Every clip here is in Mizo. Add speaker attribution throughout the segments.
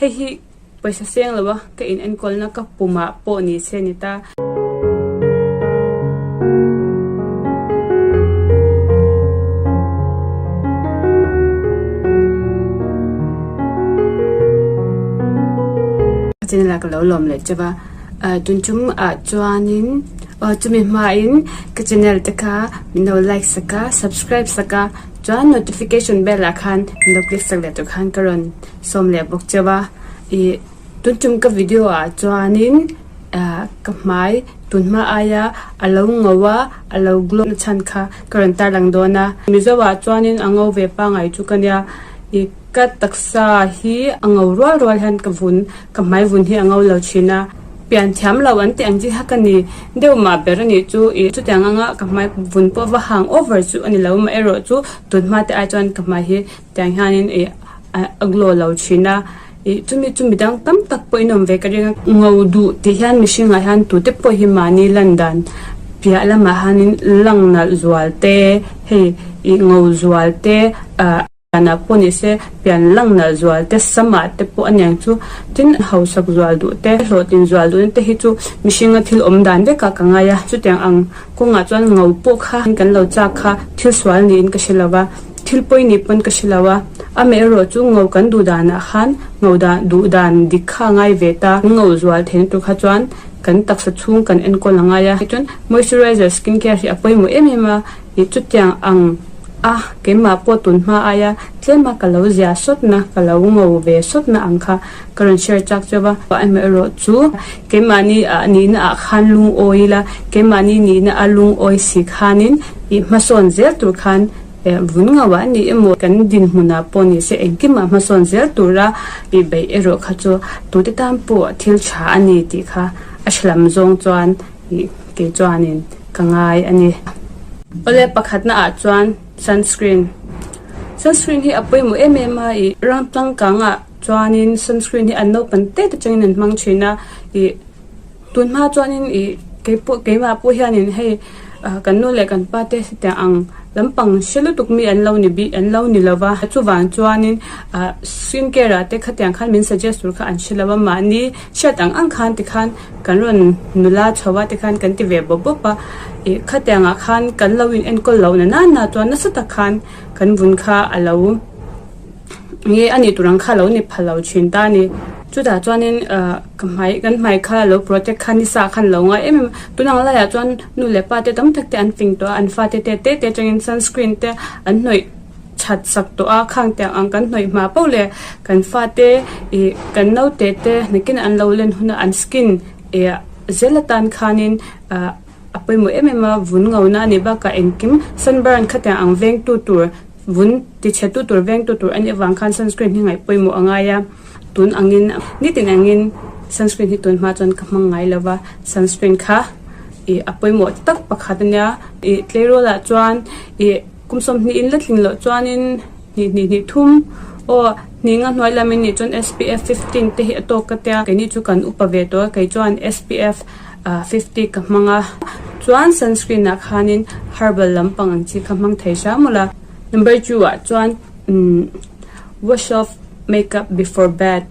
Speaker 1: Hei hi pawisa seng lo a ka in enkawlna ka pumah pawh ni se a ni ta. Ka channel ah ka lo lawm leh teuh a, tun tum ah chuanin aw chumi hmain ka channel te kha min lo like sak a subscribe sak a chuan notification bell ah khan min lo click sak leh tur khan ka rawn sawm leh bawk cheu a ih tun tum ka video ah chuanin ah ka hmai tun hma aia a lo ngo a a lo glow na chhan kha ka rawn tarlang dawn a mizo ah chuanin a ngo ve pangai chu ka nia ih ka taksa hi a ngo rual rual hian ka vun ka hmai vun hi a ngo lo thin a pian thiam lo an tih ang chi kha ka ni deuh mah ber a nih chu ih chutiang anga ka hmai vun pawh va hang over chu a ni lo amaherawh chu tun hma te ai chuan ka hmai hi tiang hianin ih a glow lo thin a ih chumi chu midang tam tak pawh in awm ve ka ring a ngo duh tih hian mihringah hian tute pawh hi mahni lan dan piah lamah hianin lang nalh zual te hei ih ngo zual te ah pianah pawh ni se pian lang nalh zual te samah te pawh aniang chu tin hausak zual duh te hlawhtlin zual duhna te hi chu mihringa thil awm dan vekah ka ngai a chutiang ang kawngah chuan ngo pawh kha kan lo chak kha thil sual niin ka hre lo va. Thil pawi nih pawn ka hre lo a, amaherawh chu ngo kan duh danah khan ngo dan duh dan dik kha a ngai ve ta. Kan ngo zual theihna tur kha chuan kan taksa chhung kan enkawl a ngai a, chuan moisturizer skin care hi a pawimawh em em a, ih chutiang ang a keimah pawh tun hma aia tlema ka lo zia sawtna ka lo ngo ve sawtna ang kha ka rawn share chak chauh a. Amaherawh chu keimahni ah nihna ah khan lungawi ila, keimahni nihna a lungawi si khanin ih hmasawn zel tur khan Vun ngauh a ni emaw kan dinhmunah pawh ni se engkimah hmasawn zel tura i beih erawh kha chu tute tan pawh thil tha a ni tih kha a hre lam zawng chuan ih kei chuanin ka ngai a ni. Awle pakhatna ah chuan sunscreen. Sunscreen hi a pawimawh em em a ih ram tlangkangah chuanin sunscreen hi an naupang te te changin an hmang thin a ih Tun hma chuanin ih keipawh keimah pawh hianin hei ah kan nu leh kan pa te hetiang ang lampang hre lutuk mi an lo ni bik an lo ni lova chuvang chuanin ah skin care ah te khatiang khan min suggest tur kha an hre lo a mahni hriat ang ang khan tikhan kan rawn nula chho a tikhan kan ti ve bawp bawp a ih khatiang ah khan kan lo in enkawl loh na nana chuan nasa tak khan kan vun kha a lo. Nge a nih tur ang kha lo ni pha lo thin ta a ni. Chutah chuanin ah ka hmai kan hmai kha lo protect kha ni sa khan lo ngai em em a. Tun ang laiah chuan nu leh pa te tam tak te an fing tawh a, an fate te te te atangin sunscreen te an hnawih that sak tawh a, khang tiang ang kan hnawih hma poh leh kan fate ih kan naute te nakin an lo len hun a an skin ih zel atan khanin ah a pawimawh em em a, vun ngona a nih bakah engkim sunburn khatiang ang vengtu tur Vun tichhetu tur vengtu tur a nih avang khan sunscreen hi ngaih pawimawh a ngai a, tun angin nitin angin sunscreen hi tun hma chuan ka hmang ngai lo va, sunscreen kha ih a pawimawh tak pakhat a nia, ih tleirawl ah chuan ih kum 20 in la tling loh chuanin hnih hnih hnih thum aw hnih nga hnuai lam in nih chuan SPF 15 te hi a tawk ka tia keini chu kan upa ve tawh a kei chuan SPF 50 ka hmang a chuan sunscreen ah khanin herbal lampang ang chi kha hmang thei hram ula. Number 2 ah chuan wash off makeup before bed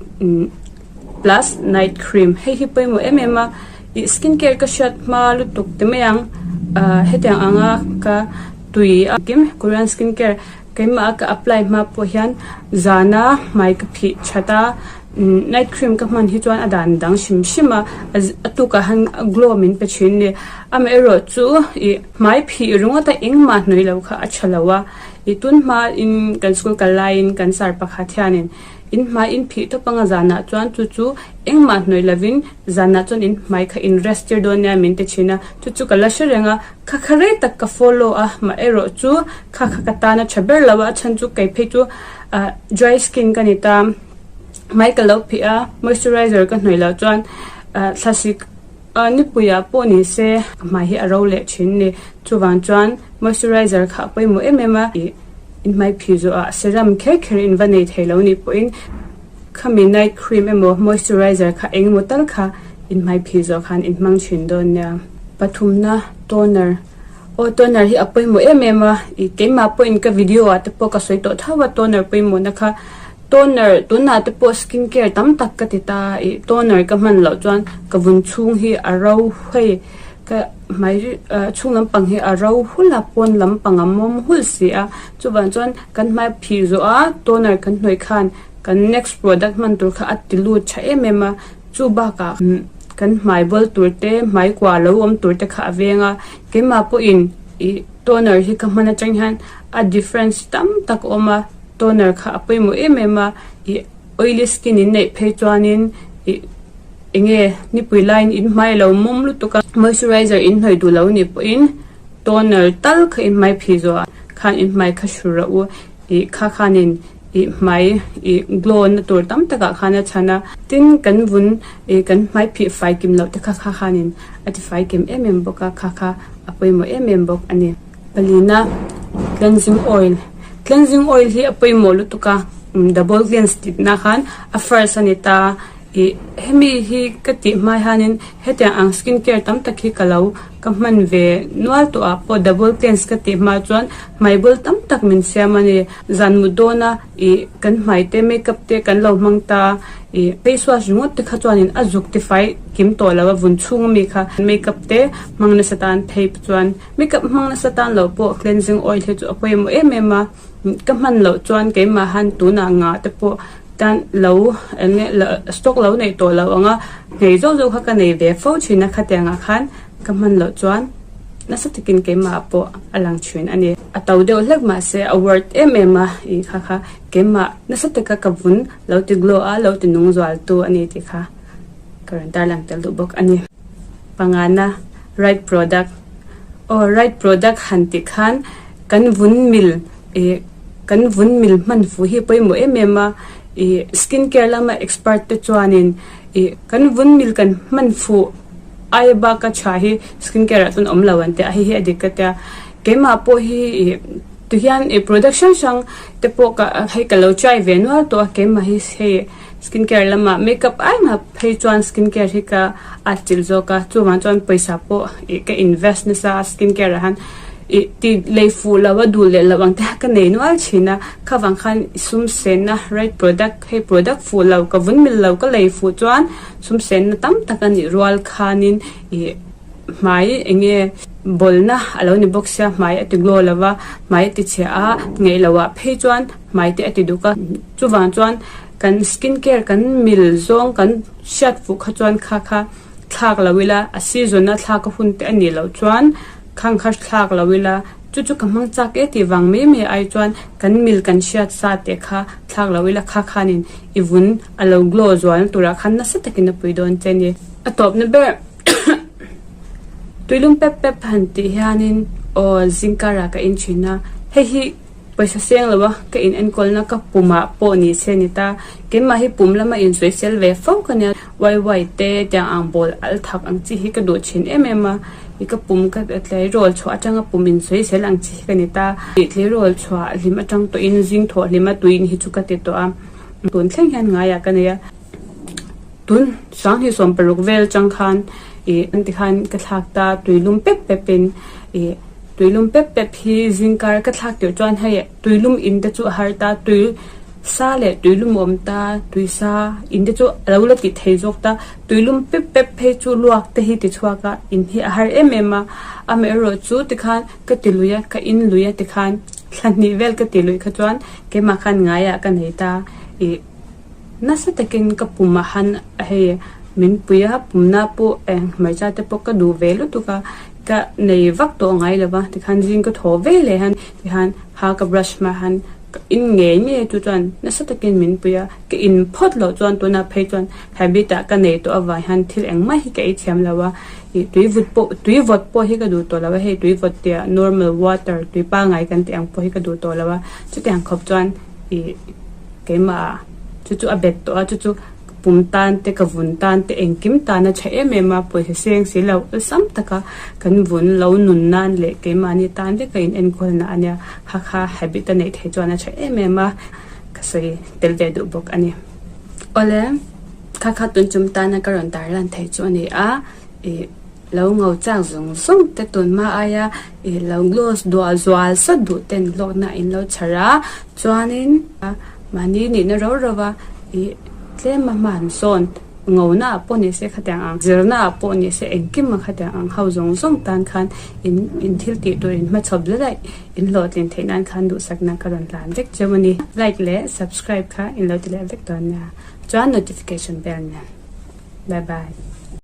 Speaker 1: plus night cream hei hi pawimawh em em a ih skin care ka hriat hma lutuk ti mai ang hetiang anga ka tui a kim Korean skin care keimah a ka apply hma pawh hian zana hmai ka phih that a night cream ka hman hi chuan a dan dang hrim hrim a a tukah hian glow min pe thin a ni amaherawh chu ih hmai phih ringawt a engmah hnawih loh kha a tha lo a ih tun hma in kan school kal laiin kan sir pakhat hianin in hmai in phih tawp anga zanah chuan chu chu engmah hnawih lovin zanah chuan in hmai kha in rest tir dawn nia min ti thin a chu chu ka la hre reng a kha kha rei tak ka follow a amaherawh chu kha kha ka tan a tha ber lo a a chhan chu kei phei chu ah dry skin ka ni ta. Hmai ka lo phih a, moisturizer ka hnawih loh chuan thlasik nipuiah pawh ni se ka hmai hi a ro leh thin ni. Chuvang chuan moisturizer kha a pawimawh em em a, in hmai phih zawhah serum kher kher in va nei thei lo nih pawhin khami night cream emaw moisturizer kha eng emaw tal kha in hmai phih zawh khan in hmang thin dawn nia. Pathumna toner aw toner hi a pawimawh em em a, keimah pawhin ka video ah te pawh ka sawi tawh tho a toner pawimawhna kha. Toner tunah te pawh skin care tam tak ka ti ta ih toner ka hman loh chuan ka vun chhung hi a ro hei ka hmai chhung lampang hi a ro hul a pawn lampang a mawm hul si a chuvang chuan kan hmai phih zawh a toner kan hnawih khan kan next product hman tur kha a ti lut tha em em a chu bakah kan hmai bawl tur te hmai kua lo awm tur te kha a veng a keimah pawhin ih toner hi ka hman atang hian a difference tam tak a awm a. Toner kha a pawimawh em em a, ih oily skin in neih phei chuanin ih enge nipui laiin in hmai a lo mawm lutuk a, moisturizer in hnawih duh lo nih pawhin toner tal kha in hmai phih zawh ah khan in hmai kha hru rawh u, ih kha khanin ih hmai ih glow na tur tam takah khan a chhan a, tin kan vun ih kan hmai phih fai kim loh te kha kha khanin a ti fai kim em em bawk a, kha kha a pawimawh em em bawk a ni. Palina cleansing oil cleansing oil hi a pawimawh lutuk a double cleanse tih na khan a first a ni ta ih hemi hi ka tih hma hianin hetiang ang skin care tam tak hi ka lo ka hman ve nual tawh ah pawh double cleanse ka tih hma chuan hmai bul tam tak min siam a ni zan mut dawn a ih kan hmai te makeup te kan lo hmang ta ih face wash ringawt te kha chuanin a zuk tifai kim tawh lo a vun chhung ami kha makeup te hmang nasa tan phei chuan. Makeup hmang nasa tan loh pawh cleansing oil hi chu a pawimawh em em a, ka hman loh chuan keimah han tunah nga te pawh tan lo eng nge stock lo neih tawh loh ang a, nghei zawk zawk kha ka nei ve fo thin a khatiang ah khan ka hman loh chuan nasa takin keimah pawh a lang thin a ni. A to deuh hlek mahse a worth em em a ih kha kha keimah nasa taka ka vun lo ti glow a lo ti nung zual tu a ni tih kha ka rawn tarlang tel duh bawk a ni. Pangana right product aw right product han tih khan kan vun mil ih kan vun mil hman fuh hi pawimawh em em a ih skin care lama expert te chuanin ih kan vun mil kan hman fuh aia baka tha hi skin care ah chuan awm lo an ti a hei hi a dik ka tia keimah pawh hi ih ti hian ih product hrang hrang te pawh ka hei ka lo try ve nual tawh a keimah hi hei. Skin care lamah makeup ai mah phei chuan skin care hi ka atchilh zawk a, chuvang chuan pawisa pawh ih ka invest nasa a skin care ah hian ih ti lei fuh lo a duh leh loh ang te ka nei nual thin a, khavang khan sum senna right product hei product fuh lo ka vun mil lo ka lei fuh chuan sum senna tam tak a nih rual khanin ih hmai eng nge bawlna a lo ni bawk sia hmai a ti glow lo va hmai a ti chhia a ngeih loh ah phei chuan hmai te a ti duk a chuvang chuan kan skin care kan mil zawng kan hriat fuh kha chuan kha kha thlak lo ila a season a thlak a hun te a nih loh chuan khang kha thlak lo ila chu chu ka hmang chak e tih vang mai mai ai chuan kan mil kan hriat sa te kha thlak lo ila kha khanin i vun a lo glow zual turah khan nasa takin a pui dawn che a ni. A tawpna ber tuilum pep pep han tih hianin aw zingkarah ka in thin a hei hi Pawisa seng lo a, ka in enkawlna ka pumah pawh ni se ni ta. Keimah hi pum lama insawisel ve fo ka nia. Wai wai te tiang ang bawl al thak ang chi hi ka duh thin em em a. I ka pum ka tleirawl chhuah atanga pum insawisel ang chi hi ka ni ta. I tleirawl chhuah hlim atang tawhin zing thawh hlima tuin hi chu ka ti tawh a. Tun thleng hian ngaiah ka nei a. Tun sanghnih 16 vel chang khan ih an ti khan ka thlak ta tuilum pep pep in ih tuilum pep pep hi zingkar ka thlak tirh chuan hei tuilum in te chu a har ta tui sa leh tuilum a awm ta tui sa in te chu a lo la tih thei zawk ta tuilum pep pep phei chu luak te hi ti chhuak a in hi a har em em a amaherawh chu tikhan ka ti lui a ka in lui a tikhan thla hnih vel ka ti luih kha chuan keimah khan ngaiah ka nei ta ih. Nasa takin ka pum a han hei min pui a, pumna pawh eng hmarcha te pawh ka duh ve lutuk a, ka nei vak tawh ngai lo va, tikhan zing ka thaw ve leh hian tikhan ha ka brush hma han ka in ngei ngei chu chuan nasa takin min pui a, ka in phawt loh chuan tunah phei chuan habit ah ka nei tawh avang hian thil engmah hi ka ei thiam lo a, ih tui vut pawh tui vawt pawh hi ka duh tawh lo a, hei tui vawt tia normal water tui pangngai kan tih ang pawh hi ka duh tawh lo a, chutiang khawp chuan ih. Keimah chu chu a bet tawh a, chu chu ka pum tan te ka vun tan te engkim tan a tha em em a, pawisa seng si lo awlsam taka kan vun lo nun nan leh keimahni tan vek a in enkawl na a nia, kha kha habit a neih theih chuan a tha em em a, ka sawi tel ve duh bawk a ni. Awle, kha kha tun chum tana ka rawn tar lan theih chu a ni a, ih. Lo ngo chak zawng zawng te tun hma aia ih lo gloss duah zual sawt duh ten hlawkna in lo chhar a, chuanin. Mahni nihna ro ro va ih tlem a hman sawn ngona ah pawh ni se khatiang ang zirna ah pawh ni se engkim a khatiang ang ho zawng zawng tan khan in in thil tih tur in hmachhawp zet a in hlawhtlin theih nan khan duhsakna ka rawn hlan vek cheu a ni. Like leh subscribe kha in lo ti leh vek dawn nia. Chuan notification bell nen. Bye bye.